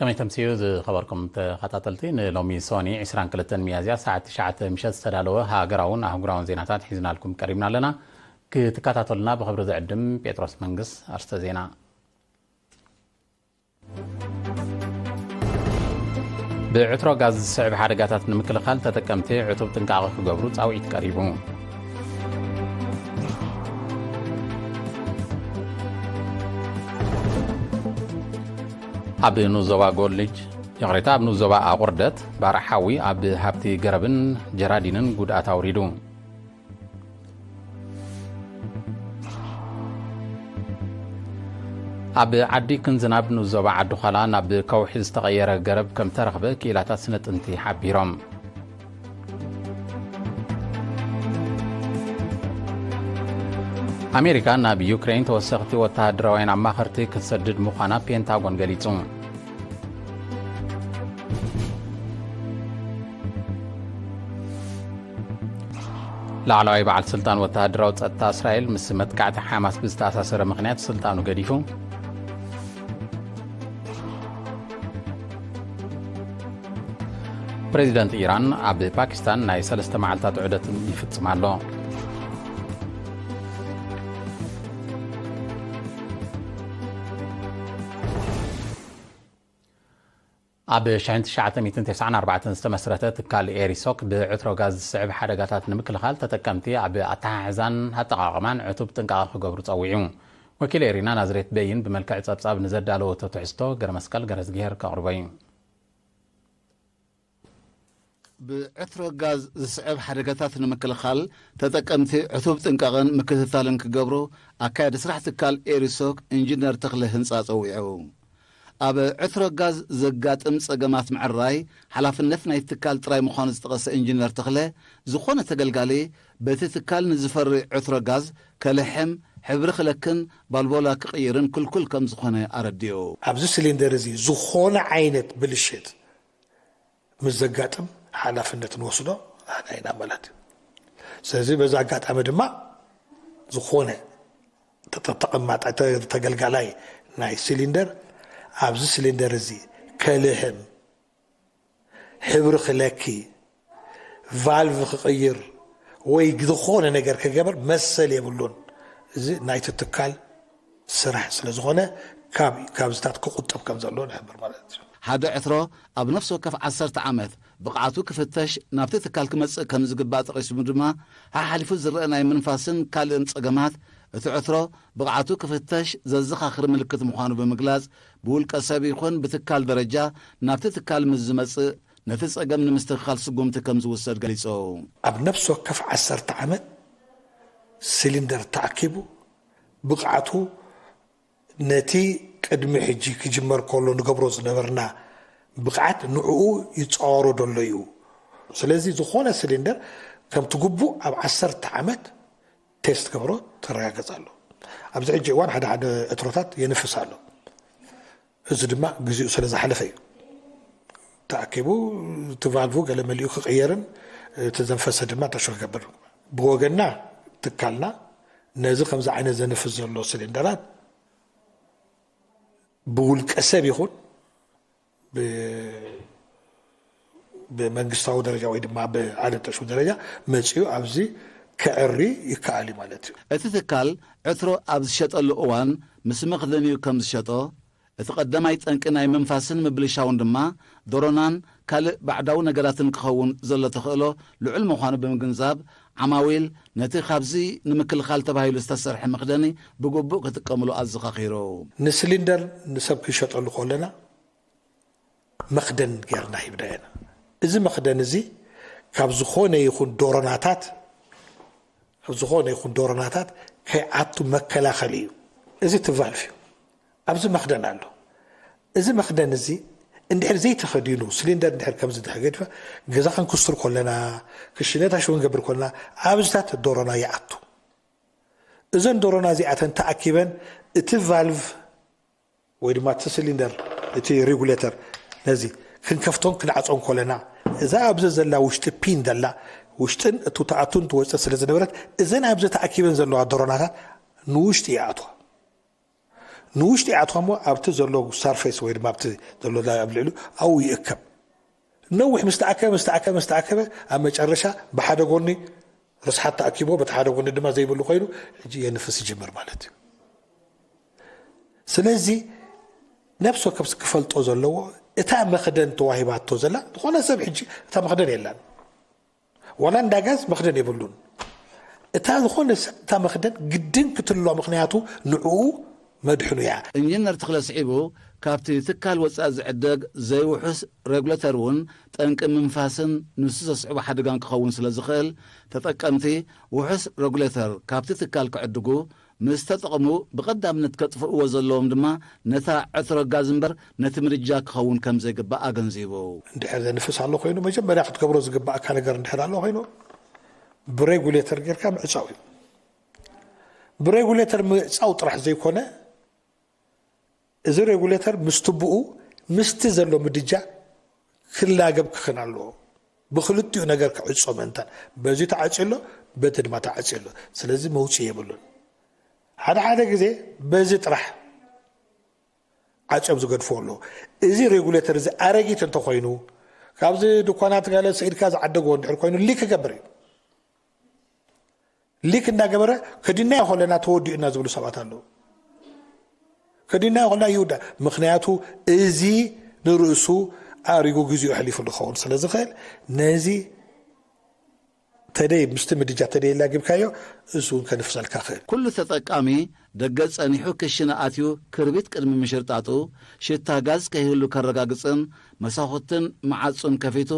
ከመይ ተምስዩ ዝኸበርኩም ተኸታተልቲ፣ ንሎሚ ሶኒ ዕስራን ክልተን ሚያዝያ ሰዓት ትሽዓተ ምሸት ዝተዳለወ ሃገራውን ኣህጉራውን ዜናታት ሒዝናልኩም ቀሪብና ኣለና። ክትከታተሉና ብኽብሪ ዝዕድም ጴጥሮስ መንግስ። ኣርስተ ዜና። ብዕትሮ ጋዝ ዝስዕብ ሓደጋታት ንምክልኻል ተጠቀምቲ ዕቱብ ጥንቃቐ ክገብሩ ጻውዒት ቀሪቡ። ኣብ ንኡስ ዞባ ጎልጅ፣ ይቕሬታ፣ ኣብ ንኡስ ዞባ ኣቑርደት ባርዕ ሓዊ ኣብ ሃብቲ ገረብን ጀራዲንን ጉድኣት ኣውሪዱ። ኣብ ዓዲ ክንዝናብ ንኡስ ዞባ ዓዲ ዃላ ናብ ከውሒ ዝተቐየረ ገረብ ከም ተረኽበ ክኢላታት ስነ ጥንቲ ሓቢሮም። ኣሜሪካ ናብ ዩክሬን ተወሰኽቲ ወተሃደራውያን ኣማኸርቲ ክትሰድድ ምዃና ፔንታጎን ገሊጹ። ላዕለዋይ በዓል ስልጣን ወተሃደራዊ ጸጥታ እስራኤል ምስ መጥቃዕቲ ሓማስ ብዝተኣሳሰረ ምኽንያት ስልጣኑ ገዲፉ። ፕሬዚደንት ኢራን ኣብ ፓኪስታን ናይ ሰለስተ መዓልታት ዑደት ይፍጽም ኣሎ። ኣብ ሽሕን ትሽዓተ ሚእትን ተስዓን ኣርባዕተን ዝተመስረተ ትካል ኤሪሶክ ብዕትሮ ጋዝ ዝስዕብ ሓደጋታት ንምክልኻል ተጠቀምቲ ኣብ ኣተሓሕዛን ኣጠቓቕማን ዕቱብ ጥንቃቐ ክገብሩ ጸዊዑ። ወኪል ኤሪና ናዝሬት በይን ብመልክዕ ጸብጻብ ንዘዳለወቶ ትሕዝቶ ገረመስቀል ገረዝግሄር ከቕርቦ እዩ። ብዕትሮ ጋዝ ዝስዕብ ሓደጋታት ንምክልኻል ተጠቀምቲ ዕቱብ ጥንቃቐን ምክትታልን ክገብሩ ኣካያዲ ስራሕ ትካል ኤሪሶክ ኢንጂነር ተኽለ ህንፃ ጸዊዑ። ኣብ ዕትሮ ጋዝ ዘጋጥም ጸገማት ምዕራይ ሓላፍነት ናይቲ ትካል ጥራይ ምዃኑ ዝጠቐሰ ኢንጂነር ተኽለ፣ ዝኾነ ተገልጋሊ በቲ ትካል ንዝፈሪ ዕትሮ ጋዝ ከልሕም፣ ሕብሪ ክለክን ቫልቮላ ክቕይርን ክልኩል ከም ዝኾነ ኣረዲኡ። ኣብዚ ሲሊንደር እዚ ዝኾነ ዓይነት ብልሽት ምስ ዘጋጥም ሓላፍነት ንወስዶ ንሕና ኢና ማለት እዩ። ስለዚ በዚ ኣጋጣሚ ድማ ዝኾነ ተ-፣ ተ-፣ ተቐማጣ-፣ ተ-፣ ተገልጋላይ ናይ ሲሊንደር ኣብዚ ሲሊንደር እዚ ከልሕም፣ ሕብሪ ክለኪ፣ ቫልቭ ክቕይር ወይ ዝኾነ ነገር ክገበር መሰል የብሉን። እዚ ናይቲ ትካል ስራሕ ስለ ዝኾነ ካብ፣ ካብዚታት ክቑጠብ ከም ዘለዎ ንሕብር ማለት እዩ። ሓደ ዕትሮ ኣብ ነፍሲ ወከፍ ዓሰርተ ዓመት ብቕዓቱ ክፍተሽ ናብቲ ትካል ክመጽእ ከም ዝግባእ ጠቒሱ ድማ፣ ሓሓሊፉ ዝረአ ናይ ምንፋስን ካልእን ጸገማት እቲ ዕትሮ ብቕዓቱ ክፍተሽ ዘዘኻኽር ምልክት ምዃኑ ብምግላጽ፣ ብውልቀ ሰብ ይኹን ብትካል ደረጃ ናብቲ ትካል ምስ ዝመጽእ ነቲ ጸገም ንምስትኽኻል ስጉምቲ ከም ዝውሰድ ገሊጹ። ኣብ ነፍሲ ወከፍ ዓሰርተ ዓመት ሲሊንደር ተኣኪቡ ብቕዓቱ ነቲ ቅድሚ ሕጂ ክጅመር ከሎ ንገብሮ ዝነበርና ብቕዓት ንዕኡ ይጻወሮ ደሎ እዩ። ስለዚ ዝኾነ ሲሊንደር ከምቲ ግቡእ ኣብ ዓሰርተ ዓመት ቴስት ገብሮ ተረጋገጽ ኣሎ። ኣብዚ ሕጂ እዋን ሓደ ሓደ ዕትሮታት የንፍስ ኣሎ። እዚ ድማ ግዜኡ ስለ ዝሓለፈ እዩ። ተኣኪቡ እቲ ቫልቭ ገለ መሊኡ ክቕየርን እቲ ዘንፈሰ ድማ ተሾ ክገብር። ብወገንና ትካልና ነዚ ከምዚ ዓይነት ዘንፍስ ዘሎ ሲሊንደራት ብውልቀ ሰብ ይኹን ብ-፣ ብመንግስታዊ ደረጃ ወይ ድማ ብዓለም ጠሽሙ ደረጃ መጺኡ ኣብዚ ከዕሪ ይከኣል እዩ ማለት እዩ። እቲ ትካል ዕትሮ ኣብ ዝሸጠሉ እዋን ምስ መኽደኒኡ ከም ዝሸጦ፣ እቲ ቀዳማይ ጠንቂ ናይ ምንፋስን ምብልሻውን ድማ ዶሮናን ካልእ ባዕዳዊ ነገራትን ክኸውን ዘሎ ተኽእሎ ልዑል ምዃኑ ብምግንዛብ፣ ዓማዊል ነቲ ካብዚ ንምክልኻል ተባሂሉ ዝተሰርሐ መኽደኒ ብግቡእ ክጥቀምሉ ኣዘኻኺሩ። ንሲሊንደር ንሰብ ክንሸጠሉ ከለና መኽደን ጌርና ሂብና ኢና። እዚ መኽደን እዚ ካብ ዝኾነ ይኹን ዶሮናታት፣ ካብ ዝኾነ ይኹን ዶሮናታት ከይኣቱ መከላኸሊ እዩ። እዚ እቲ ቫልቭ እዩ። ኣብዚ መኽደን ኣሎ። እዚ መኽደን እዚ እንድሕር ዘይተኸዲኑ፣ ሲሊንደር እንድሕር ከምዚ እንድሕር ገዲፈ፣ ገዛ ክንክስር ከለና፣ ክሽነ ታሽዊ ክንገብር ከለና፣ ኣብዚታት ዶሮና ይኣቱ። እዘን ዶሮና እዚኣተን ተኣኪበን እቲ ቫልቭ ወይ ድማ እቲ ሲሊንደር፣ እቲ ሬጉሌተር፣ ነዚ ክንከፍቶን ክንዓጾን ከለና፣ እዛ ኣብዚ ዘላ ውሽጢ ፒን ዘላ፣ ውሽጥን እቱ ተኣቱን ትወፅእ ስለ ዝነበረት፣ እዘን ኣብዚ ተኣኪበን ዘለዋ ዶሮናታት ንውሽጢ ይኣትዋ። ንውሽጢ ኣትዋሞ ኣብቲ ዘሎ ሰርፌስ ወይ ድማ ኣብቲ ዘሎ ኣብ ልዕሊ ኣብኡ ይእከብ። ነዊሕ ምስ ተኣከበ ምስ ተኣከበ ምስ ተኣከበ ኣብ መጨረሻ ብሓደ ጎኒ ርስሓት ተኣኪቦ በቲ ሓደ ጎኒ ድማ ዘይብሉ ኮይኑ ሕጂ የንፍስ ይጅምር ማለት እዩ። ስለዚ ነፍሲ ወከፍ ክፈልጦ ዘለዎ እታ መኽደን ተዋሂባቶ ዘላ ዝኾነ ሰብ ሕጂ እታ መኽደን የላን። ዋላ እንዳ ጋዝ መኽደን የብሉን። እታ ዝኾነ ሰብ እታ መኽደን ግድን ክትሎ ምኽንያቱ ንዕኡ መድሕኑ እያ። ኢንጂነር ተኽለ ስዒቡ ካብቲ ትካል ወፃኢ ዝዕደግ ዘይውሑስ ሬጉሌተር እውን ጠንቂ ምንፋስን ንሱ ዘስዕቦ ሓደጋን ክኸውን ስለ ዝኽእል ተጠቀምቲ ውሑስ ሬጉሌተር ካብቲ ትካል ክዕድጉ ምስ ተጠቕሙ ብቐዳምነት ከጥፍእዎ ዘለዎም ድማ ነታ ዕትሮ ጋዝ እምበር ነቲ ምድጃ ክኸውን ከም ዘይግባእ ኣገንዚቡ። እንድሕር ዘንፍስ ኣሎ ኮይኑ መጀመርያ ክትገብሮ ዝግባእካ ነገር እንድሕር ኣሎ ኮይኑ ብሬጉሌተር ጌርካ ምዕፃው እዩ። ብሬጉሌተር ምዕፃው ጥራሕ ዘይኮነ እዚ ሬጉሌተር ምስ ትብኡ ምስቲ ዘሎ ምድጃ ክላገብ ክኽን ኣለዎ። ብክልቲኡ ነገር ክዕጾ ምእንታን በዚ ተዓጽዩ ኣሎ፣ በቲ ድማ ተዓጽዩ ኣሎ። ስለዚ መውጽኢ የብሉን። ሓደ ሓደ ግዜ በዚ ጥራሕ ዓጽዮም ዝገድፍዎ ኣለዉ። እዚ ሬጉሌተር እዚ ኣረጊት እንተኾይኑ ካብዚ ድኳናት ጋለ ስኢድካ ዝዓደግዎ እንድሕር ኮይኑ ሊክ ክገብር እዩ። ሊክ እንዳገበረ ከዲናዮ ከለና ተወዲኡና ዝብሉ ሰባት ኣለዉ። ከዲናዮ ከለና ይውዳ። ምኽንያቱ እዚ ንርእሱ ኣሪጉ ግዚኡ ኣሕሊፉ ዝኸውን ስለ ዝኽእል ነዚ ተደይ ምስቲ ምድጃ ተደይ ላጊብካዮ እሱ እውን ከንፍሰልካ ክእል። ኩሉ ተጠቃሚ ደገ ጸኒሑ ክሽነ ኣትዩ ክርቢት ቅድሚ ምሽርጣጡ ሽታ ጋዝ ከይህሉ ከረጋግጽን መሳኹትን መዓጹን ከፊቱ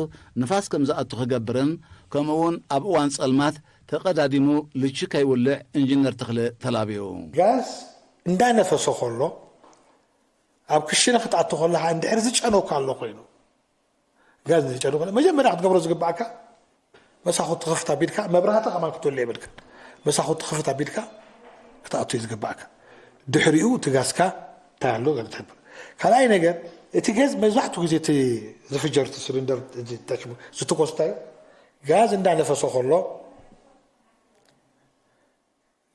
ንፋስ ከም ዝኣቱ ክገብርን ከምኡ እውን ኣብ እዋን ጸልማት ተቐዳዲሙ ልቹ ከይውልዕ ኢንጂነር ተኽለ ተላቢኡ። ጋዝ እንዳነፈሰ ከሎ ኣብ ክሽነ ክትኣቱ ከለኻ እንድሕር ዝጨነውካ ኣሎ ኮይኑ ጋዝ ዝጨነው ከሎ መጀመርያ ክትገብሮ ዝግባእካ መሳኹቲ ክፍት ኣቢልካ መብራህቲ ከማን ክትወልዕ የብልካ። መሳኹቲ ክፍት ኣቢልካ ክትኣቱ እዩ ዝግባእካ። ድሕሪኡ እቲ ጋዝካ እንታይ ኣሎ ገለ ትሕብር። ካልኣይ ነገር እቲ ገዝ መብዛሕትኡ ግዜ እቲ ዝፍጀር እቲ ስሊንደር እዚ ተሽሙ ዝትኮስ እንታይ እዩ? ጋዝ እንዳነፈሰ ከሎ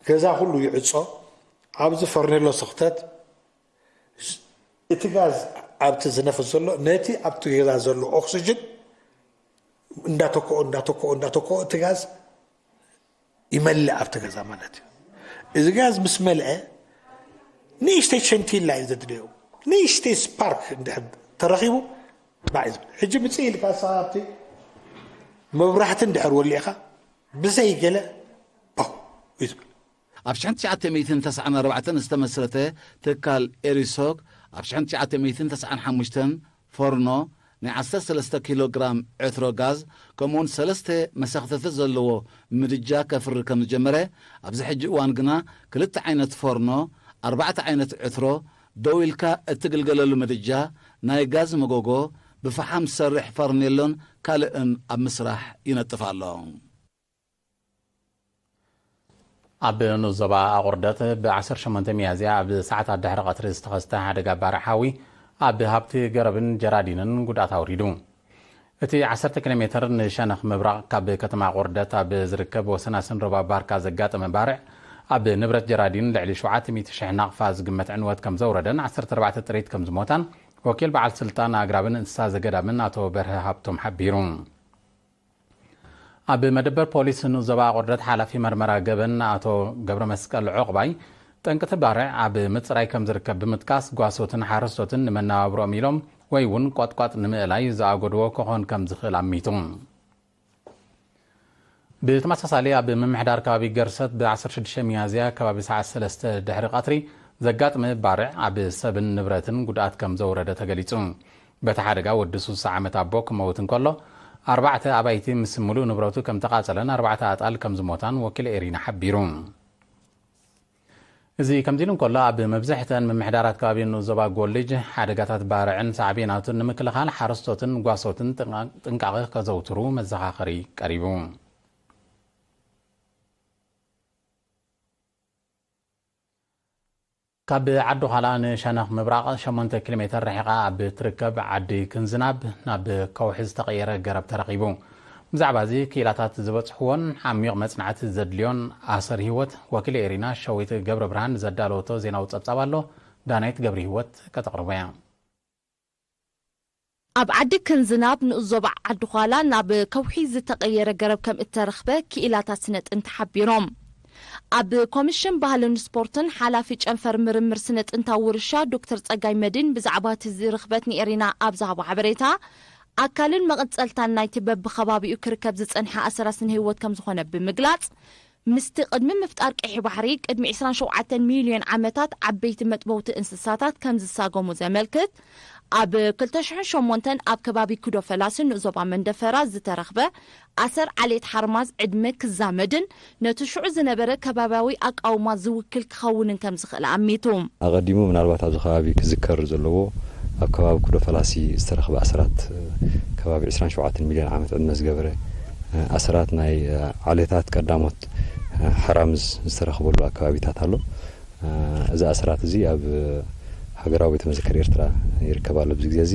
ገዛ ኩሉ ይዕጾ፣ ኣብዚ ፈርኔሎ ስኽተት፣ እቲ ጋዝ ኣብቲ ዝነፍስ ዘሎ ነቲ ኣብቲ ገዛ ዘሎ ኦክስጅን እንዳተክኦ እንዳተክኦ እንዳተክኦ እቲ ጋዝ ይመልእ ኣብቲ ገዛ ማለት እዩ። እዚ ጋዝ ምስ መልአ ንእሽተይ ሸንቲላ እዩ ዘድልዮ። ንእሽተይ ስፓርክ እንድሕር ተረኺቡ ባዕ እዩ ዝብል። ሕጂ ምፅእ ኢልካ ንስኻ ኣብቲ መብራህቲ እንድሕር ወሊዕኻ ብዘይ ገለ ፓው እዩ ዝብል። ኣብ ሽሕን ትሽዓተ ሚእትን ተስዓን ኣርባዕተን ዝተመስረተ ትካል ኤሪሶክ ኣብ ሽሕን ትሽዓተ ሚእትን ተስዓን ሓሙሽተን ፎርኖ ናይ ዓሰርተ ሰለስተ ኪሎ ግራም ዕትሮ ጋዝ ከምኡውን ሰለስተ መሰኽተቲ ዘለዎ ምድጃ ከፍሪ ከም ዝጀመረ፣ ኣብዚ ሕጂ እዋን ግና ክልተ ዓይነት ፎርኖ፣ ኣርባዕተ ዓይነት ዕትሮ፣ ደው ኢልካ እትግልገለሉ ምድጃ፣ ናይ ጋዝ መጎጎ፣ ብፈሓም ዝሰርሕ ፈርኔሎን ካልእን ኣብ ምስራሕ ይነጥፍ ኣሎ። ኣብ ንኡስ ዞባ ኣቑርደት ብ ዓሰርተ ሸሞንተ ሚያዝያ ኣብ ሰዓታት ድሕሪ ቀትሪ ዝተኸስተ ሓደጋ ባርዕ ሓዊ ኣብ ሃብቲ ገረብን ጀራዲንን ጉድኣት ኣውሪዱ። እቲ ዓሰርተ ኪሎ ሜተር ንሸነኽ ምብራቕ ካብ ከተማ ኣቑርደት ኣብ ዝርከብ ወሰናስን ሩባ ባርካ ዘጋጠመ ባርዕ ኣብ ንብረት ጀራዲን ልዕሊ ሸውዓተ ሚእቲ ሽሕ ናቕፋ ዝግመት ዕንወት ከም ዘውረደን ዓሰርተ ኣርባዕተ ጥሪት ከም ዝሞታን ወኪል በዓል ስልጣን ኣግራብን እንስሳ ዘገዳምን ኣቶ በርሀ ሃብቶም ሓቢሩ። ኣብ መደበር ፖሊስ ንኡስ ዞባ ኣቑርደት ሓላፊ መርመራ ገበን ኣቶ ገብረመስቀል ዑቕባይ፣ ጠንቂ እቲ ባርዕ ኣብ ምጽራይ ከም ዝርከብ ብምጥቃስ፣ ጓሶትን ሓረስቶትን ንመነባብሮኦም ኢሎም ወይ እውን ቆጥቋጥ ንምእላይ ዝኣጎድዎ ክኾን ከም ዝኽእል ኣሚቱ። ብተመሳሳሊ፣ ኣብ ምምሕዳር ከባቢ ገርሰት ብ ዓሰርተ ሽዱሽተ ሚያዝያ ከባቢ ሰዓት ሰለስተ ድሕሪ ቀትሪ ዘጋጥመ ባርዕ ኣብ ሰብን ንብረትን ጉድኣት ከም ዘውረደ ተገሊጹ። በቲ ሓደጋ ወዲ ስሳ ዓመት ኣቦ ክመውት እንከሎ፣ ኣርባዕተ ኣባይቲ ምስ ምሉእ ንብረቱ ከም ተቓጸለን ኣርባዕተ ኣጣል ከም ዝሞታን ወኪል ኤሪና ሓቢሩ። እዚ ከምዚ ኢሉ እንከሎ፣ ኣብ መብዝሕተን ምምሕዳራት ከባቢ ንኡስ ዞባ ጎልጅ ሓደጋታት ባርዕን ሳዕቤናቱን ንምክልኻል ሓረስቶትን ጓሶትን ጥንቃ-፣ ጥንቃቐ ከዘውትሩ መዘኻኸሪ ቀሪቡ። ካብ ዓዲ ዃላ ንሸነኽ ምብራቕ ሸሞንተ ኪሎ ሜተር ርሒቓ ኣብ እትርከብ ዓዲ ክንዝናብ ናብ ከውሒ ዝተቐየረ ገረብ ተረኺቡ። ብዛዕባ እዚ ክኢላታት ዝበጽሕዎን ዓሚቕ መጽናዕቲ ዘድልዮን ኣሰር ህይወት ወኪል ኤሪና ሸዊት ገብረ ብርሃን ዘዳለወቶ ዜናዊ ጸብጻብ ኣሎ፣ ዳናይት ገብረ ህይወት ከተቕርቦ እያ። ኣብ ዓዲ ክንዝናብ ንኡስ ዞባ ዓዲ ዃላ ናብ ከውሒ ዝተቐየረ ገረብ ከም እተረኽበ ክኢላታት ስነ ጥንቲ ሓቢሮም። ኣብ ኮሚሽን ባህልን ስፖርትን ሓላፊ ጨንፈር ምርምር ስነ ጥንታዊ ውርሻ ዶክተር ጸጋይ መድን ብዛዕባ እቲ ዝርኽበት ንኤሪና ኣብ ዝሃቦ ሓበሬታ፣ ኣካልን መቐጸልታን ናይቲ በብኸባቢኡ ክርከብ ዝጸንሐ ኣሰራት ስነ ህይወት ከም ዝኾነ ብምግላጽ፣ ምስቲ ቅድሚ ምፍጣር ቀይሕ ባሕሪ ቅድሚ ዕስራን ሸውዓተን ሚልዮን ዓመታት ዓበይቲ መጥበውቲ እንስሳታት ከም ዝሳገሙ ዘመልክት፣ ኣብ ክልተ ሽሕን ሸሞንተን ኣብ ከባቢ ኩዶ ፈላሲ ንኡስ ዞባ መንደፈራ ዝተረኽበ ኣሰር ዓሌት ሓርማዝ ዕድመ ክዛመድን ነቲ ሽዑ ዝነበረ ከባብያዊ ኣቃውማ ዝውክል ክኸውንን ከም ዝኽእል ኣሚቱ። ኣቐዲሙ ምናልባት ኣብዚ ከባቢ ክዝከር ዘለዎ ኣብ ከባቢ ኩዶ ፈላሲ ዝተረኽበ ኣሰራት ከባቢ ዕስራን ሸውዓተን ሚልዮን ዓመት ዕድመ ዝገበረ ኣሰራት ናይ ዓሌታት ቀዳሞት ሓራምዝ ዝተረኽበሉ ኣከባቢታት ኣሎ። እዚ ኣሰራት እዚ ኣብ ሃገራዊ ቤተ መዘክር ኤርትራ ይርከብ ኣሎ ኣብዚ ግዜ እዚ።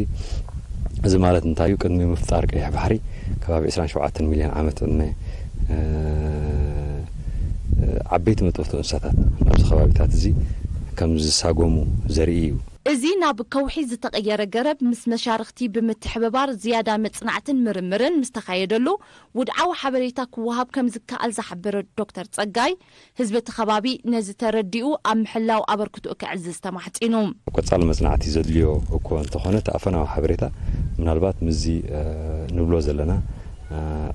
እዚ ማለት እንታይ እዩ? ቅድሚ ምፍጣር ቀይሕ ባሕሪ ከባቢ ዕስራን ሸውዓተን ሚልዮን ዓመት ዕድመ ዓበይቲ መጥበውቲ እንስሳታት ናብዚ ከባቢታት እዚ ከም ዝሳጎሙ ዘርኢ እዩ። እዚ ናብ ከውሒ ዝተቐየረ ገረብ ምስ መሻርኽቲ ብምትሕብባር ዝያዳ መጽናዕትን ምርምርን ምስ ተኻየደሉ ውድዓዊ ሓበሬታ ክወሃብ ከም ዝከኣል ዝሓበረ ዶክተር ጸጋይ፣ ህዝቢ እቲ ከባቢ ነዚ ተረዲኡ ኣብ ምሕላው ኣበርክትኡ ከዕዝዝ ተማሕጺኑ። ቀጻሊ መጽናዕቲ ዘድልዮ እኮ እንተኾነ እቲ ኣፈናዊ ሓበሬታ ምናልባት ምስዚ ንብሎ ዘለና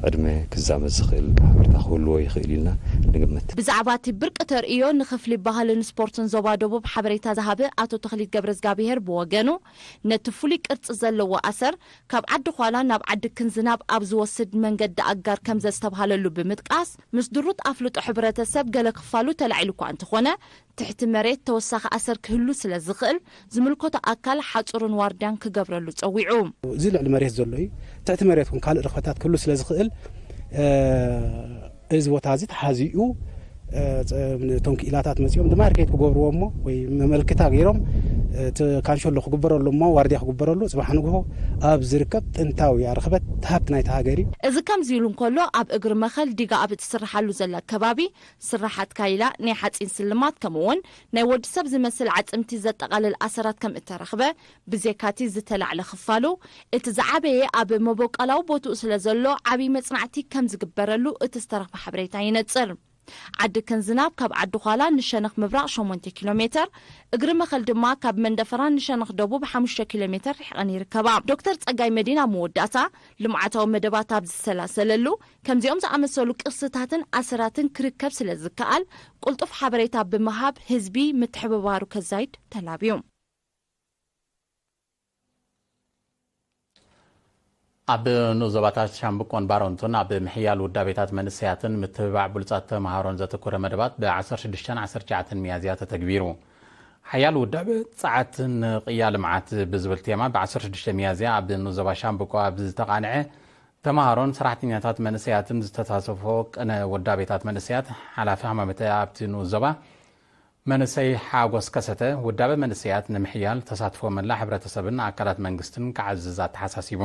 ዕድመ ክዛመድ ዝኽእል ሓበሬታ ክህልዎ ይኽእል ኢልና ንግምት። ብዛዕባ እቲ ብርቂ ተርእዮ ንክፍሊ ባህልን ስፖርትን ዞባ ደቡብ ሓበሬታ ዝሃበ ኣቶ ተኽሊት ገብረዝጋብሄር ብወገኑ፣ ነቲ ፍሉይ ቅርጺ ዘለዎ ኣሰር ካብ ዓዲ ዃላ ናብ ዓዲ ክንዝናብ ኣብ ዝወስድ መንገዲ ኣጋር ከምዘስተብሃለሉ ብምጥቃስ፣ ምስ ድሩት ኣፍልጦ ሕብረተሰብ ገለ ክፋሉ ተላዒሉ እኳ እንተኾነ፣ ትሕቲ መሬት ተወሳኺ ኣሰር ክህሉ ስለ ዝኽእል፣ ዝምልከቶ ኣካል ሓጹርን ዋርድያን ክገብረሉ ጸዊዑ። እዚ ልዕሊ መሬት ዘሎ እዩ። ትሕቲ መሬት እውን ካልእ ርኽበታት ክህሉ ስለ ዝኽእል፣ እዚ ቦታ እዚ ተሓዚኡ፣ እቶም ክኢላታት መጺኦም ድማ ርኬት ክገብርዎ እሞ ወይ መመልክታ ገይሮም፣ እቲ ካንሸሎ ክግበረሉ እሞ ዋርድያ ክግበረሉ፣ ጽባሕ ንግሆ ኣብ ዝርከብ ጥንታዊ ርኽበት ሃብቲ ናይቲ ሃገር እዩ። እዚ ከምዚ ኢሉ እንከሎ፣ ኣብ እግሪ መኸል ዲጋ ኣብ እትስርሓሉ ዘላ ከባቢ፣ ስርሓት ካይላ፣ ናይ ሓጺን ስልማት፣ ከምኡ'ውን ናይ ወዲ ሰብ ዝመስል ዓጽምቲ ዘጠቓልል ኣሰራት ከም እተረኽበ፣ ብዜካቲ ዝተላዕለ ክፋሉ፣ እቲ ዝዓበየ ኣብ መበቆላዊ ቦትኡ ስለ ዘሎ፣ ዓቢ መጽናዕቲ ከም ዝግበረሉ እቲ ዝተረኽበ ሓበሬታ ይነጽር። ዓዲ ከንዝናብ ካብ ዓዲ ዃላ ንሸነኽ ምብራቕ ሸሞንተ ኪሎ ሜተር፣ እግሪ መኸል ድማ ካብ መንደፈራ ንሸነኽ ደቡብ ሓሙሽተ ኪሎ ሜተር ርሒቐን ይርከባ። ዶክተር ጸጋይ መዲን ኣብ መወዳእታ፣ ልምዓታዊ መደባት ኣብ ዝሰላሰለሉ፣ ከምዚኦም ዝኣመሰሉ ቅርስታትን ኣሰራትን ክርከብ ስለ ዝከኣል፣ ቅልጡፍ ሓበሬታ ብምሃብ ህዝቢ ምትሕብባሩ ከዛይድ ተላብዩ። ኣብ ንኡስ ዞባታት ሻምብቆን ባረንቱን ኣብ ምሕያል ውዳቤታት መንእሰያትን ምትብባዕ ብሉጻት ተመሃሮን ዘተኮረ መደባት ብ ዓሰርተ ሽዱሽተን ዓሰርተ ትሽዓተን ሚያዝያ ተተግቢሩ። ሓያል ውዳበ ጸዓት ንቅያ ልምዓት ብዝብል ቴማ ብ ዓሰርተ ሽዱሽተ ሚያዝያ ኣብ ንኡስ ዞባ ሻምብቆ ኣብ ዝተቓንዐ ተመሃሮን ሰራሕተኛታት መንእሰያትን ዝተሳተፎ ቅነ ውዳቤታት መንእሰያት ሓላፊ ሃማመተ ኣብቲ ንኡስ ዞባ መንእሰይ ሓጎስ ከሰተ፣ ውዳበ መንእሰያት ንምሕያል ተሳትፎ መላእ ሕብረተሰብን ኣካላት መንግስትን ክዓዝዝ ኣተሓሳሲቡ።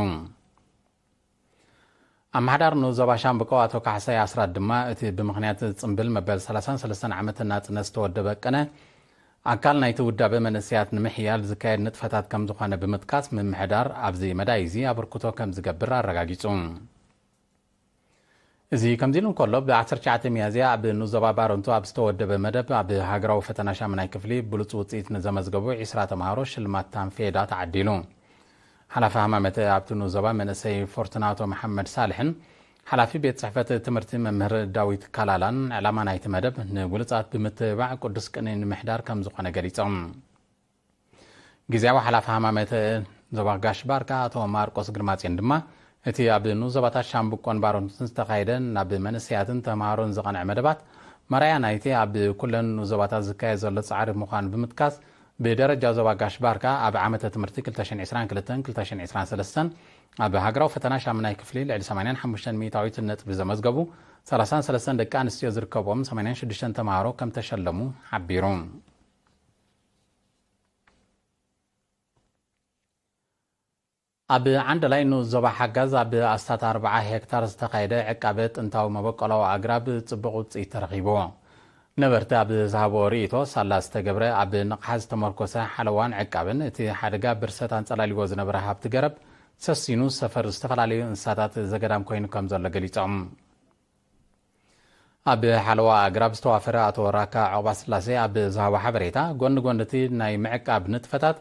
ኣመሓዳሪ ንኡስ ዞባ ሻምብቆ ኣቶ ካሕሳይ ኣስራት ድማ፣ እቲ ብምኽንያት ጽምብል መበል ሰላሳን ሰለስተን ዓመት ናጽነት ዝተወደበ ቅነ፣ ኣካል ናይቲ ውዳበ መንእሰያት ንምሕያል ዝካየድ ንጥፈታት ከም ዝኾነ ብምጥቃስ፣ ምምሕዳር ኣብዚ መዳይ እዚ ኣበርክቶ ከም ዝገብር ኣረጋጊጹ። እዚ ከምዚ ኢሉ እንከሎ፣ ብ ዓሰርተ ትሽዓተ ሚያዝያ ኣብ ንኡስ ዞባ ባረንቱ ኣብ ዝተወደበ መደብ፣ ኣብ ሃገራዊ ፈተና ሻምናይ ክፍሊ ብሉጽ ውጽኢት ንዘመዝገቡ ዒስራ ተምሃሮ ሽልማት ታንፌዳ ተዓዲሉ። ሓላፊ ሃማመተ ኣብቲ ንኡስ ዞባ መንእሰይ ፎርቱናቶ መሓመድ ሳልሕን ሓላፊ ቤት ጽሕፈት ትምህርቲ መምህር ዳዊት ካላላን፣ ዕላማ ናይቲ መደብ ንብሉጻት ብምትብባዕ ቅዱስ ቅኔ ንምሕዳር ከም ዝኾነ ገሊጾም። ግዝያዊ ሓላፊ ሃማመተ ዞባ ጋሽ ባርካ ኣቶ ማርቆስ ግርማጽዮን ድማ፣ እቲ ኣብ ንኡስ ዞባታት ሻምብቆን ባረንቱን ዝተኻየደ ናብ መንእሰያትን ተምሃሮን ዝቐንዐ መደባት፣ መርኣያ ናይቲ ኣብ ኩለን ንኡስ ዞባታት ዝካየድ ዘሎ ጻዕሪ ምዃኑ ብምጥቃስ፣ ብደረጃ ዞባ ጋሽ ባርካ ኣብ ዓመተ ትምህርቲ ክልተ ሽሕን ዕስራን ክልተን ክልተ ሽሕን ዕስራን ሰለስተን ኣብ ሃገራዊ ፈተና ሻምናይ ክፍሊ ልዕሊ ሰማንያን ሓሙሽተን ሚእታዊት ነጥቢ ዘመዝገቡ ሰላሳን ሰለስተን ደቂ ኣንስትዮ ዝርከብዎም ሰማንያን ሽዱሽተን ተምሃሮ ከም ተሸለሙ ሓቢሩ። ኣብ ዓንደላይ ንኡስ ዞባ ሓጋዝ ኣብ ኣስታት ኣርብዓ ሄክታር ዝተኻየደ ዕቃበ ጥንታዊ መበቆላዊ ኣግራብ ጽቡቕ ውጽኢት ተረኺብዎ። ነበርቲ ኣብ ዝሃቦ ርእይቶ፣ ሳላ ዝተገብረ ኣብ ንቕሓት ዝተመርኮሰ ሓለዋን ዕቃብን እቲ ሓደጋ ብርሰት ኣንጸላልይዎ ዝነበረ ሃብቲ ገረብ ሰሲኑ፣ ሰፈር ዝተፈላለዩ እንስሳታት ዘገዳም ኮይኑ ከም ዘሎ ገሊጾም። ኣብ ሓለዋ ኣግራብ ዝተዋፈረ ኣቶ ራካ ዑቕባስላሴ ኣብ ዝሃቦ ሓበሬታ፣ ጎኒ ጎኒ እቲ ናይ ምዕቃብ ንጥፈታት፣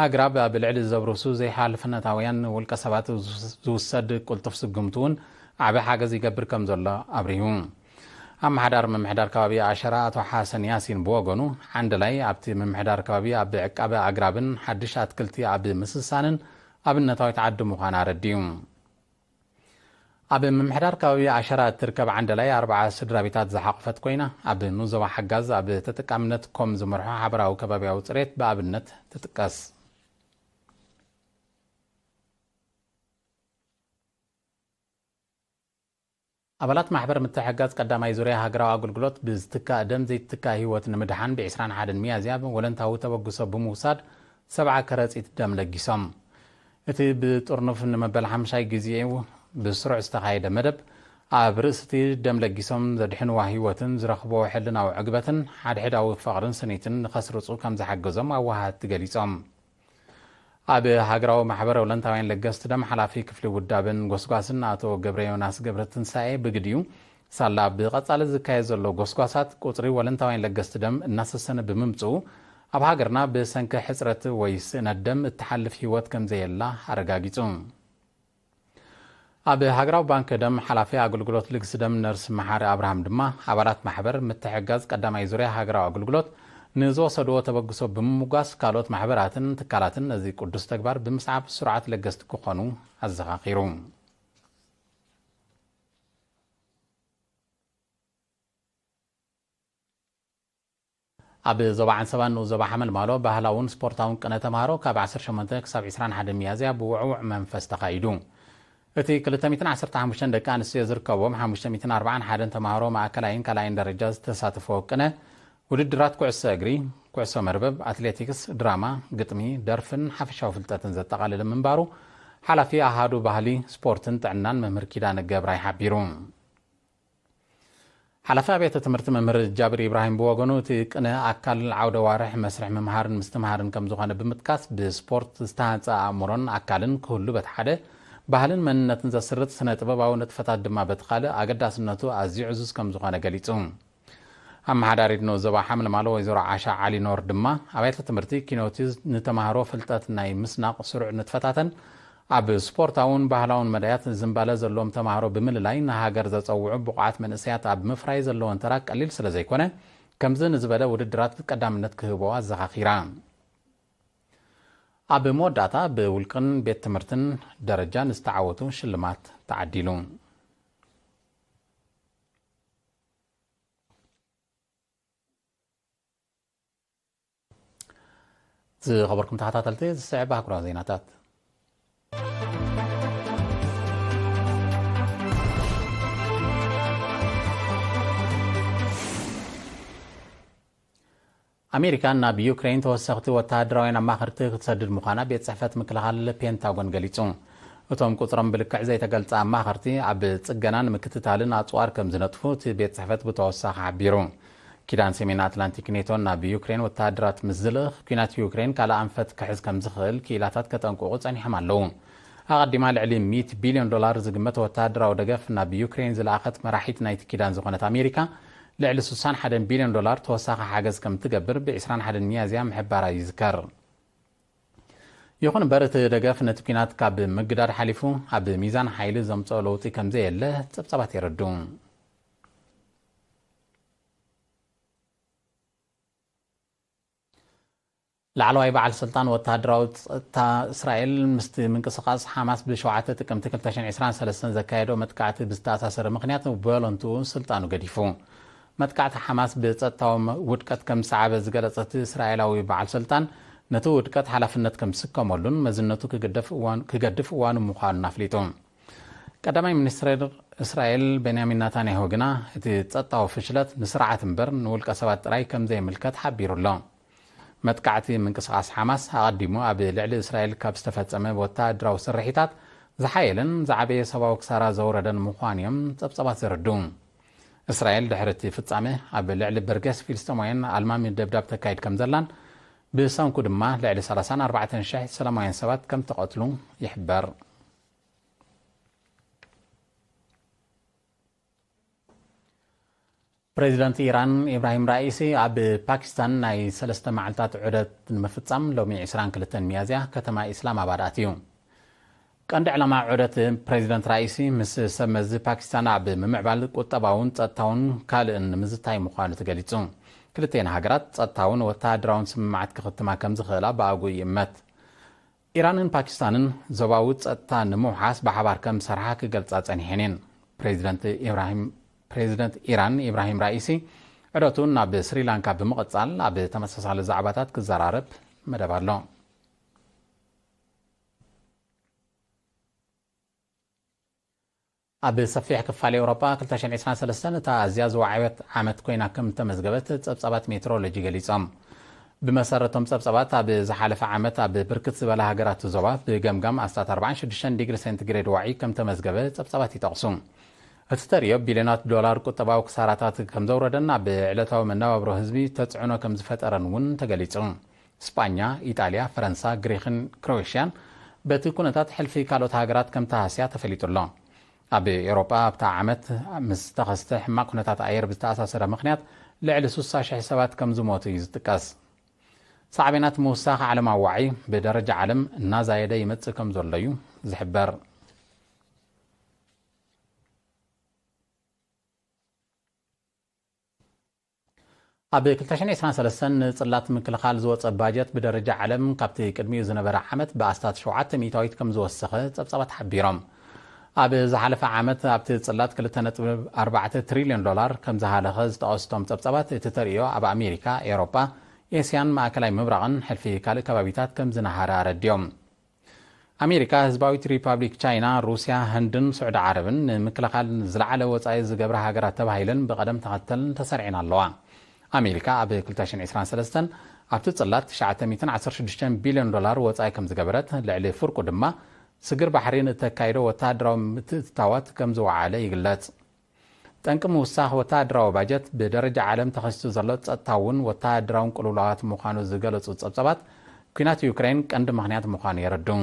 ኣግራብ ኣብ ልዕሊ ዘብርሱ ዘይሓላፍነታውያን ውልቀ ሰባት ዝውሰድ ቅልጡፍ ስጉምቲ እውን ዓቢ ሓገዝ ይገብር ከም ዘሎ ኣብሪሁ። ኣመሓዳሪ ምምሕዳር ከባቢ ኣሸራ ኣቶ ሓሰን ያሲን ብወገኑ፣ ዓንደላይ ኣብቲ ምምሕዳር ከባቢ ኣብ ዕቃበ ኣግራብን ሓድሽ ኣትክልቲ ኣብ ምስሳንን ኣብነታዊት ዓዲ ምዃና ኣረዲኡ። ኣብ ምምሕዳር ከባቢ ኣሸራ እትርከብ ዓንደላይ ኣርብዓ ስድራ ቤታት ዝሓቖፈት ኮይና፣ ኣብ ንዞባ ሓጋዝ ኣብ ተጠቃምነት ኮም ዝመርሖ ሓበራዊ ከባቢያዊ ጽሬት ብኣብነት ትጥቀስ። ኣባላት ማሕበር ምትሕግጋዝ ቀዳማይ ዙርያ ሃገራዊ ኣገልግሎት ብዝትካእ ደም ዘይትካእ ህይወት ንምድሓን ብ ዕስራን ሓደን ሚያዝያ ወለንታዊ ተበግሶ ብምውሳድ ሰብዓ ከረጺት ደም ለጊሶም። እቲ ብጥርኑፍ ንመበል ሓምሻይ ግዜኡ ብስሩዕ ዝተኻየደ መደብ፣ ኣብ ርእሲ እቲ ደም ለጊሶም ዘድሕንዋ ህይወትን ዝረኽብዎ ሕልናዊ ዕግበትን ሓድሕዳዊ ፍቕርን ስኒትን ንኸስርጹ ከም ዝሓገዞም ኣወሃሃድቲ ገሊጾም። ኣብ ሃገራዊ ማሕበር ወለንታውያን ለገስቲ ደም ሓላፊ ክፍሊ ውዳበን ጎስጓስን ኣቶ ገብረ ዮናስ ገብረ ትንሳኤ ብግዲኡ፣ ሳላ ብቐጻሊ ዝካየድ ዘሎ ጎስጓሳት ቁጽሪ ወለንታውያን ለገስቲ ደም እናሰሰነ ብምምጽኡ፣ ኣብ ሃገርና ብሰንኪ ሕጽረት ወይ ስእነት ደም እትሓልፍ ህይወት ከም ዘየላ ኣረጋጊጹ። ኣብ ሃገራዊ ባንክ ደም ሓላፊ ኣገልግሎት ልግሲ ደም ነርስ መሓሪ ኣብርሃም ድማ፣ ኣባላት ማሕበር ምትሕግጋዝ ቀዳማይ ዙርያ ሃገራዊ ኣገልግሎት ንዝወሰድዎ ተበግሶ ብምምጓስ፣ ካልኦት ማሕበራትን ትካላትን ነዚ ቅዱስ ተግባር ብምስዓብ ስሩዓት ለገስቲ ክኾኑ ኣዘኻኺሩ። ኣብ ዞባ ዓንሰባን ንኡስ ዞባ ሓመልማሎ ባህላውን ስፖርታውን ቅነ ተምሃሮ ካብ ዓሰርተ ሸሞንተ ክሳብ ዕስራን ሓደን ሚያዝያ ብውዕዉዕ መንፈስ ተኻይዱ። እቲ ክልተ ሚእትን ዓሰርተ ሓሙሽተን ደቂ ኣንስትዮ ዝርከብዎም ሓሙሽተ ሚእትን ኣርባዓን ሓደን ተምሃሮ ማእከላይን ካልኣይን ደረጃ ዝተሳተፈ ቅነ፣ ውድድራት ኩዕሶ እግሪ፣ ኩዕሶ መርበብ፣ ኣትሌቲክስ፣ ድራማ፣ ግጥሚ፣ ደርፍን ሓፈሻዊ ፍልጠትን ዘጠቓለለ ምንባሩ ሓላፊ ኣሃዱ ባህሊ፣ ስፖርትን ጥዕናን መምህር ኪዳነ ገብራይ ሓቢሩ። ሓላፊ ኣብያተ ትምህርቲ መምህር ጃብር ኢብራሂም ብወገኑ፣ እቲ ቅነ ኣካል ዓውደ ዋርሕ መስርሕ ምምሃርን ምስትምሃርን ከም ዝኾነ ብምጥቃስ፣ ብስፖርት ዝተሃንጸ ኣእምሮን ኣካልን ክህሉ በቲ ሓደ፣ ባህልን መንነትን ዘስርጽ ስነ ጥበባዊ ንጥፈታት ድማ በቲ ካልእ ኣገዳስነቱ ኣዝዩ ዕዙዝ ከም ዝኾነ ገሊጹ። ኣመሓዳሪት ንኡስ ዞባ ሓምለማሎ ወይዘሮ ዓሻ ዓሊ ኖር ድማ፣ ኣብያተ ትምህርቲ ኪኖቲ ንተማሃሮ ፍልጠት ናይ ምስናቕ ስሩዕ ንጥፈታተን ኣብ ስፖርታውን ባህላውን መዳያት ዝንባለ ዘለዎም ተማሃሮ ብምልላይ፣ ንሃገር ዘጸውዑ ብቑዓት መንእሰያት ኣብ ምፍራይ ዘለወን ተራ ቀሊል ስለ ዘይኮነ፣ ከምዚ ንዝበለ ውድድራት ቀዳምነት ክህቦ ኣዘኻኺራ። ኣብ መወዳእታ ብውልቅን ቤት ትምህርትን ደረጃ ንዝተዓወቱ ሽልማት ተዓዲሉ። ዝኸበርኩም ተኸታተልቲ፣ ዝስዕብ ኣህጉራዊ ዜናታት። ኣሜሪካ ናብ ዩክሬን ተወሰኽቲ ወተሃደራውያን ኣማኸርቲ ክትሰድድ ምዃና ቤት ጽሕፈት ምክልኻል ፔንታጎን ገሊጹ። እቶም ቁጽሮም ብልክዕ ዘይተገልጸ ኣማኸርቲ፣ ኣብ ጽገናን ምክትታልን ኣጽዋር ከም ዝነጥፉ እቲ ቤት ጽሕፈት ብተወሳኺ ሓቢሩ። ኪዳን ሰሜን ኣትላንቲክ ኔቶ ናብ ዩክሬን ወተሃደራት ምስ ዝልእኽ፣ ኲናት ዩክሬን ካልእ ኣንፈት ክሕዝ ከም ዝኽእል ክኢላታት ከጠንቅቑ ጸኒሖም ኣለዉ። ኣቐዲማ ልዕሊ ሚእቲ ቢልዮን ዶላር ዝግመት ወተሃደራዊ ደገፍ ናብ ዩክሬን ዝለኣኸት መራሒት ናይቲ ኪዳን ዝኾነት ኣሜሪካ፣ ልዕሊ ስሳን ሓደን ቢልዮን ዶላር ተወሳኺ ሓገዝ ከም ትገብር ብ ዕስራን ሓደን ሚያዝያ ምሕባራ ይዝከር። ይኹን እምበር፣ እቲ ደገፍ ነቲ ኲናት ካብ ምግዳድ ሓሊፉ፣ ኣብ ሚዛን ሓይሊ ዘምጽኦ ለውጢ ከም ዘየለ ጸብጻባት የረድኡ። ላዕለዋይ በዓል ስልጣን ወተሃደራዊ ጸጥታ እስራኤል፣ ምስቲ ምንቅስቓስ ሓማስ ብ ሸውዓተ ጥቅምቲ ክልተ ሽሕን ዕስራን ሰለስተን ዘካየዶ መጥቃዕቲ ብዝተኣሳሰረ ምኽንያት፣ ብወለንትኡ ስልጣኑ ገዲፉ። መጥቃዕቲ ሓማስ ብጸጥታዊ ውድቀት ከም ዝሰዓበ ዝገለጸ እቲ እስራኤላዊ በዓል ስልጣን፣ ነቲ ውድቀት ሓላፍነት ከም ዝስከመሉን መዝነቱ ክግደፍ እዋን-፣ ክገድፍ እዋኑ ምዃኑን ኣፍሊጡ። ቀዳማይ ሚኒስትር እስራኤል ቤንያሚን ናታንያሁ ግና፣ እቲ ጸጥታዊ ፍሽለት ንስርዓት እምበር ንውልቀ ሰባት ጥራይ ከም ዘይምልከት ሓቢሩ ኣሎ። መጥቃዕቲ ምንቅስቓስ ሓማስ ኣቐዲሙ ኣብ ልዕሊ እስራኤል ካብ ዝተፈጸመ ወተሃደራዊ ስርሒታት ዝሓየለን ዝዓበየ ሰብኣዊ ክሳራ ዘውረደን ምዃኑ እዮም ጸብጻባት ዘረድኡ። እስራኤል ድሕሪ እቲ ፍጻመ ኣብ ልዕሊ በርገስ ፊልስጤማውያን ኣልማሚ ደብዳብ ተካይድ ከም ዘላን ብሰንኩ ድማ ልዕሊ ሰላሳን ኣርባዕተን ሽሕ ሰላማውያን ሰባት ከም ተቐትሉ ይሕበር። ፕሬዚደንት ኢራን ኢብራሂም ራኢሲ ኣብ ፓኪስታን ናይ ሰለስተ መዓልታት ዑደት ንምፍጻም ሎሚ ዕስራን ክልተን ሚያዝያ ከተማ ኢስላማባድ ኣትዩ። ቀንዲ ዕላማ ዑደት ፕሬዚደንት ራኢሲ ምስ ሰብ መዚ ፓኪስታን ኣብ ምምዕባል ቁጠባውን ጸጥታውን ካልእን ንምዝታይ ምዃኑ ተገሊጹ። ክልቴን ሃገራት ጸጥታውን ወተሃደራውን ስምምዓት ክኽትማ ከም ዝኽእላ ብኣግኡ ይእመት። ኢራንን ፓኪስታንን ዞባዊ ጸጥታ ንምውሓስ ብሓባር ከም ዝሰርሓ ክገልጻ ጸኒሐን እየን። ፕሬዚደንት ኢብራሂም ፕሬዚደንት ኢራን ኢብራሂም ራኢሲ ዑደቱ ናብ ስሪላንካ ብምቕጻል ኣብ ተመሳሳሊ ዛዕባታት ክዘራረብ መደብ ኣሎ። ኣብ ሰፊሕ ክፋል ኤውሮጳ ክልተ ሽሕን ዕስራን ሰለስተን እታ ኣዝያ ዝወዓበት ዓመት ኮይና ከም እተመዝገበት ጸብጻባት ሜትሮሎጂ ገሊጾም። ብመሰረቶም ጸብጻባት ኣብ ዝሓለፈ ዓመት ኣብ ብርክት ዝበላ ሃገራት ዞባ ብገምጋም ኣስታት ኣርባዓን ሽዱሽተን ዲግሪ ሴንቲግሬድ ዋዒ ከም ተመዝገበ ጸብጻባት ይጠቕሱ። እቲ ተርእዮ ቢልዮናት ዶላር ቁጠባዊ ክሳራታት ከም ዘውረደን ኣብ ዕለታዊ መነባብሮ ህዝቢ ተጽዕኖ ከም ዝፈጠረን እውን ተገሊጹ። ስጳኛ፣ ኢጣልያ፣ ፈረንሳ፣ ግሪኽን ክሮኤሽያን በቲ ኩነታት ሕልፊ ካልኦት ሃገራት ከም ተሃስያ ተፈሊጡ ኣሎ። ኣብ ኤውሮጳ ኣብታ ዓመት ምስ ተኸስተ ሕማቕ ኩነታት ኣየር ብዝተኣሳሰረ ምኽንያት ልዕሊ ስሳ ሽሕ ሰባት ከም ዝሞቱ እዩ ዝጥቀስ። ሳዕቤናት ምውሳኽ ዓለማዊ ዋዒ ብደረጃ ዓለም እናዛየደ ይመጽእ ከም ዘሎ እዩ ዝሕበር። ኣብ ክልተ ሽሕን ዕስራን ሰለስተን ንጽላት ምክልኻል ዝወጸ ባጀት ብደረጃ ዓለም ካብቲ ቅድሚኡ ዝነበረ ዓመት ብኣስታት ሸውዓተ ሚእታዊት ከም ዝወሰኸ ጸብጻባት ሓቢሮም። ኣብ ዝሓለፈ ዓመት ኣብቲ ጽላት ክልተ ነጥቢ ኣርባዕተ ትሪልዮን ዶላር ከም ዝሃለኸ ዝጠቐሱ እቶም ጸብጻባት፣ እቲ ተርእዮ ኣብ ኣሜሪካ፣ ኤውሮጳ፣ ኤስያን ማእከላይ ምብራቕን ሕልፊ ካልእ ከባቢታት ከም ዝነሃረ ኣረዲኦም። ኣሜሪካ፣ ህዝባዊት ሪፓብሊክ ቻይና፣ ሩስያ፣ ህንድን ስዑዲ ዓረብን ንምክልኻል ዝለዓለ ወጻኢ ዝገብራ ሃገራት ተባሂለን ብቐደም ተኸተል ተሰሪዐን ኣለዋ። ኣሜሪካ ኣብ ክልተ ሽሕን ዕስራን ሰለስተን ኣብቲ ጽላት ትሽዓተ ሚእትን ዓሰርተ ሽዱሽተን ቢልዮን ዶላር ወጻኢ ከም ዝገበረት፣ ልዕሊ ፍርቁ ድማ ስግር ባሕሪ ንእተካይዶ ወተሃደራዊ ምትእትታዋት ከም ዝወዓለ ይግለጽ። ጠንቂ ምውሳኽ ወተሃደራዊ ባጀት ብደረጃ ዓለም ተኸሲቱ ዘሎ ጸጥታውን ወተሃደራውን ቅልውላዋት ምዃኑ ዝገለጹ ጸብጻባት፣ ኲናት ዩክሬን ቀንዲ ምኽንያት ምዃኑ የረድኡ።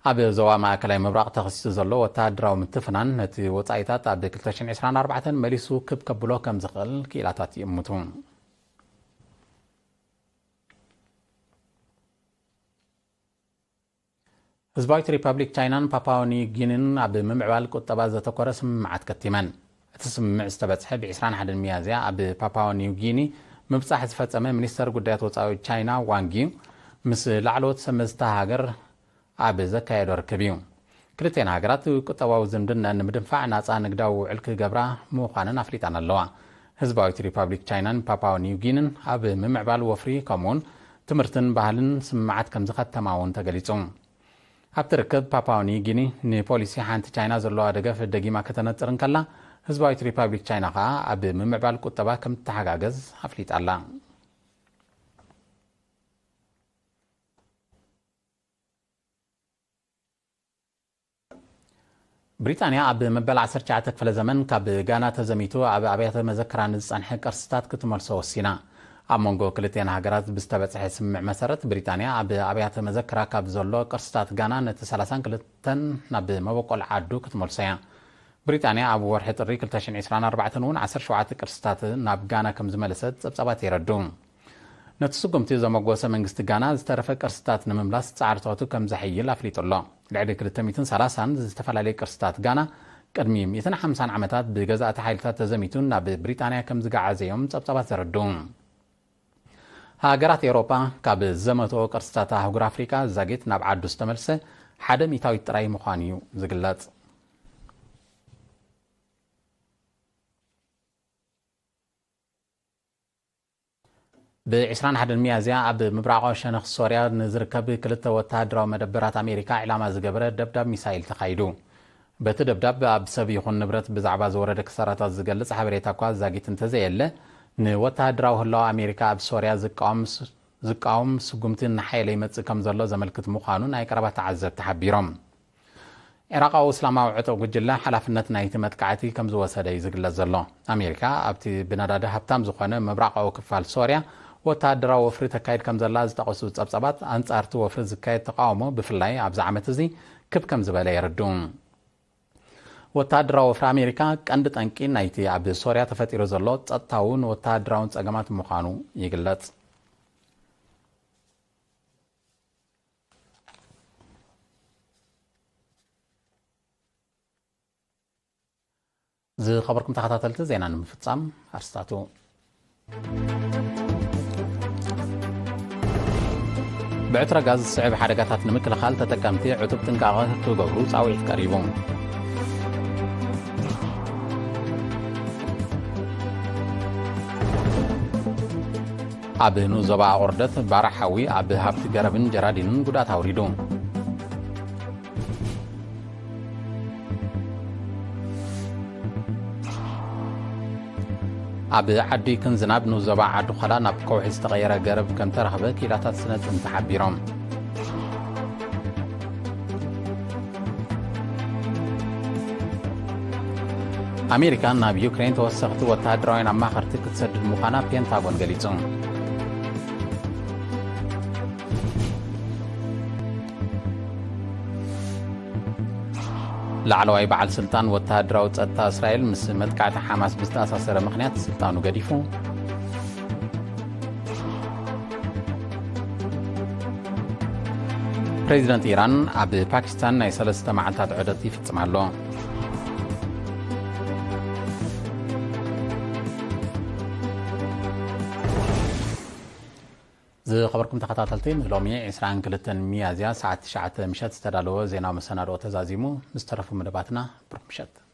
ኣብ ዞባ ማእከላይ ምብራቕ ተኸሲቱ ዘሎ ወተሃደራዊ ምትፍናን ነቲ ወጻኢታት ኣብ ክልተ ሽሕን ዕስራን ኣርባዕተን መሊሱ ክብ ከብሎ ከም ዝኽእል ክኢላታት ይእምቱ። ህዝባዊት ሪፓብሊክ ቻይናን ፓፓዋ ኒው ጊኒን ኣብ ምምዕባል ቁጠባ ዘተኮረ ስምምዓት ከቲመን። እቲ ስምምዕ ዝተበጽሐ ብ ዕስራን ሓደን ሚያዝያ ኣብ ፓፓዋ ኒው ጊኒ ምብጻሕ ዝፈጸመ ሚኒስተር ጉዳያት ወጻኢ ቻይና ዋንግ ዪ ምስ ላዕለዎት ሰብ መዚ እታ ሃገር ኣብ ዘካየዶ ርክብ እዩ። ክልቴን ሃገራት ቁጠባዊ ዝምድናን ንምድንፋዕ ናጻ ንግዳዊ ውዕል ክገብራ ምዃነን ኣፍሊጣን ኣለዋ። ህዝባዊት ሪፓብሊክ ቻይናን ፓፓዋ ኒው ጊንን ኣብ ምምዕባል ወፍሪ ከምኡውን ትምህርትን ባህልን ስምምዓት ከም ዝኸተማ እውን ተገሊጹ። ኣብቲ ርክብ ፓፓዋ ኒው ጊኒ ንፖሊሲ ሓንቲ ቻይና ዘለዋ ደገፍ ደጊማ ከተነጽር እንከላ፣ ህዝባዊት ሪፓብሊክ ቻይና ከኣ ኣብ ምምዕባል ቁጠባ ከም ትተሓጋገዝ ኣፍሊጣ ኣላ። ብሪጣንያ ኣብ መበል ዓሰርተ ትሽዓተ ክፍለ ዘመን ካብ ጋና ተዘሚቱ ኣብ ኣብያተ መዘክራ ንዝጸንሐ ቅርስታት ክትመልሶ ወሲና። ኣብ መንጎ ክልቲኤን ሃገራት ብዝተበጽሐ ስምምዕ መሰረት፣ ብሪጣንያ ኣብ ኣብያተ መዘክራ ካብ ዘሎ ቅርስታት ጋና ነቲ ሰላሳን ክልተን ናብ መበቆል ዓዱ ክትመልሶ እያ። ብሪጣንያ ኣብ ወርሒ ጥሪ ክልተ ሽሕን ዕስራን ኣርባዕተን እውን ዓሰርተ ሸውዓተ ቅርስታት ናብ ጋና ከም ዝመለሰት ጸብጻባት የረድኡ። ነቲ ስጉምቲ ዘመጎሰ መንግስቲ ጋና፣ ዝተረፈ ቅርስታት ንምምላስ ጻዕርታቱ ከም ዘሐይል ኣፍሊጡ ኣሎ። ልዕሊ ክልተ ሚእትን ሰላሳን ዝተፈላለዩ ቅርስታት ጋና፣ ቅድሚ ሚእትን ሓምሳን ዓመታት ብገዛእቲ ሓይልታት ተዘሚቱ ናብ ብሪጣንያ ከም ዝገዓዘ እዮም ጸብጻባት ዘረድኡ። ሃገራት ኤውሮጳ፣ ካብ ዘመትኦ ቅርስታት ኣህጉር ኣፍሪቃ ዛጊት ናብ ዓዱ ዝተመልሰ ሓደ ሚእታዊት ጥራይ ምዃኑ እዩ ዝግለጽ። ብ ዕስራን ሓደን ሚያዝያ ኣብ ምብራቓዊ ሸነኽ ሶርያ ንዝርከብ ክልተ ወተሃደራዊ መደበራት ኣሜሪካ ዕላማ ዝገበረ ደብዳብ ሚሳይል ተኻይዱ። በቲ ደብዳብ ኣብ ሰብ ይኹን ንብረት ብዛዕባ ዝወረደ ክሳራታት ዝገልጽ ሓበሬታ እኳ ዛጊት እንተዘየለ፣ ንወተሃደራዊ ህላወ ኣሜሪካ ኣብ ሶርያ ዝቃወም ስ-፣ ዝቃወም ስጉምቲ እናሓየለ ይመጽእ ከም ዘሎ ዘመልክት ምዃኑ ናይ ቀረባ ተዓዘብቲ ሓቢሮም። ኢራቓዊ እስላማዊ ዕጡቕ ጉጅለ ሓላፍነት ናይቲ መጥቃዕቲ ከም ዝወሰደ እዩ ዝግለጽ ዘሎ። ኣሜሪካ ኣብቲ ብነዳዲ ሃብታም ዝኾነ ምብራቓዊ ክፋል ሶርያ ወተሃደራዊ ወፍሪ ተካይድ ከም ዘላ ዝጠቐሱ ጸብጻባት፣ ኣንጻርቲ ወፍሪ ዝካየድ ተቓውሞ ብፍላይ ኣብዚ ዓመት እዚ ክብ ከም ዝበለ የረድኡ። ወተሃደራዊ ወፍሪ ኣሜሪካ ቀንዲ ጠንቂ ናይቲ ኣብ ሶርያ ተፈጢሩ ዘሎ ጸጥታውን ወተሃደራውን ጸገማት ምዃኑ ይግለጽ። ዝኸበርኩም ተኸታተልቲ፣ ዜና ንምፍጻም ኣርስታቱ። ብዕትረ ጋዝ ዝስዕብ ሓደጋታት ንምክልኻል ተጠቀምቲ ዕቱብ ጥንቃቐ ክገብሩ ጻውዒት ቀሪቡ። ኣብ ንኡስ ዞባ ኣቑርደት ባርዕ ሓዊ ኣብ ሃብቲ ገረብን ጀራዲንን ጉድኣት ኣውሪዱ። ኣብ ዓዲ ክንዝናብ ንኡስ ዞባ ዓዲ ዃላ ናብ ከውሒ ዝተቐየረ ገረብ ከም ተረኽበ ክኢላታት ስነ ጥንቲ ሓቢሮም። ኣሜሪካ ናብ ዩክሬን ተወሰኽቲ ወተሃደራውያን ኣማኸርቲ ክትሰድድ ምዃና ፔንታጎን ገሊጹ። ላዕለዋይ በዓል ስልጣን ወተሃደራዊ ጸጥታ እስራኤል ምስ መጥቃዕቲ ሓማስ ብዝተኣሳሰረ ምኽንያት ስልጣኑ ገዲፉ። ፕሬዚደንት ኢራን ኣብ ፓኪስታን ናይ ሰለስተ መዓልታት ዑደት ይፍጽም ኣሎ። ዝኸበርኩም ተኸታተልቲ፣ ንሎሚ ዕስራን ክልተን ሚያዝያ ሰዓት ትሽዓተ ምሸት ዝተዳለወ ዜናዊ መሰናድኦ ተዛዚሙ። ምስ ተረፉ መደባትና ብሩኽ ምሸት።